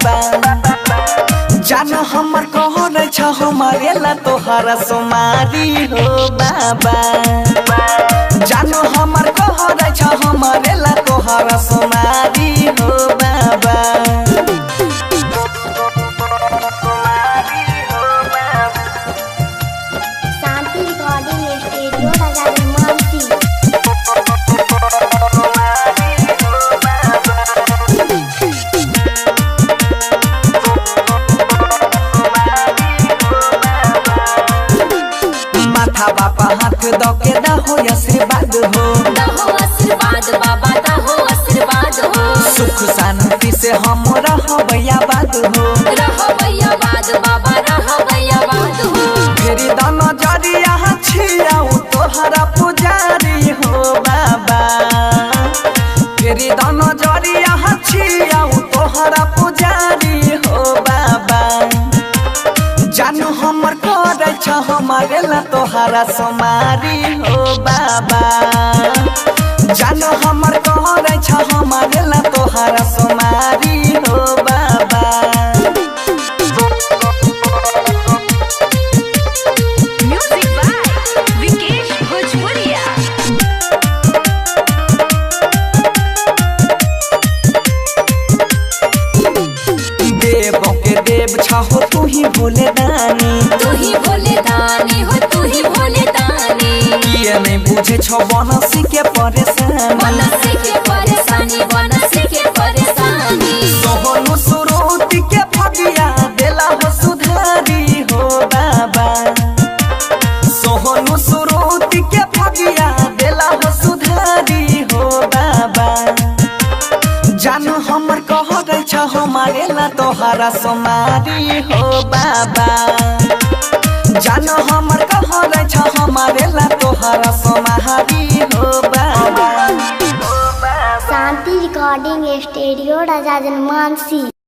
बाबा। जान हमर कहरै छ हमारे ला तोहरा सोमारी हो बाबा। जान हमर कहरै छ हमारे ला तोहरा सोमारी हो बाबा। शांति रिकॉर्डिंग स्टूडियो राजा मानसी। माथा बापा हाथ दो के दहो आशीर्वाद हो, दहो आशीर्वाद बाबा दहो आशीर्वाद हो। सुख शांति से हम रहबै आबाद हो, रहबै आबाद बाबा रहबै आबाद हो। फेरी दाना जरिया छियाऊ तोहरा पुजारी हो बाबा। फेरी दाना जरिया छियाऊ तोहरा पुजारी हो बाबा। जानू हमर करै छ हमारे ला तोहरा सोमारी हो बाबा। जानू हमर करै छ हमारे ला तोहरा सोमारी हो बाबा। म्यूजिक बाय विकेश भोजपुरिया। देव के देव छहो तू ही भोले दानी, तू ही भोले दानी हो तू ही भोले दानी। किए नहीं बुझे छो बनसी के परेशानी, बनसी के परेशानी बनसी के परेशानी। सोहनु सुरुति के भगिया देला हो सुधारी हो बाबा। सोहनु सुरुति के भगिया देला हो सुधारी हो बाबा। जानू हमर कहरै छ हमारे ला तोहरा सोमारी हो बाबा। जानू हमर कहरै छ हमारे ला तोहरा सोमारी हो बाबा। शांति रिकॉर्डिंग स्टूडियो राजा मानसी।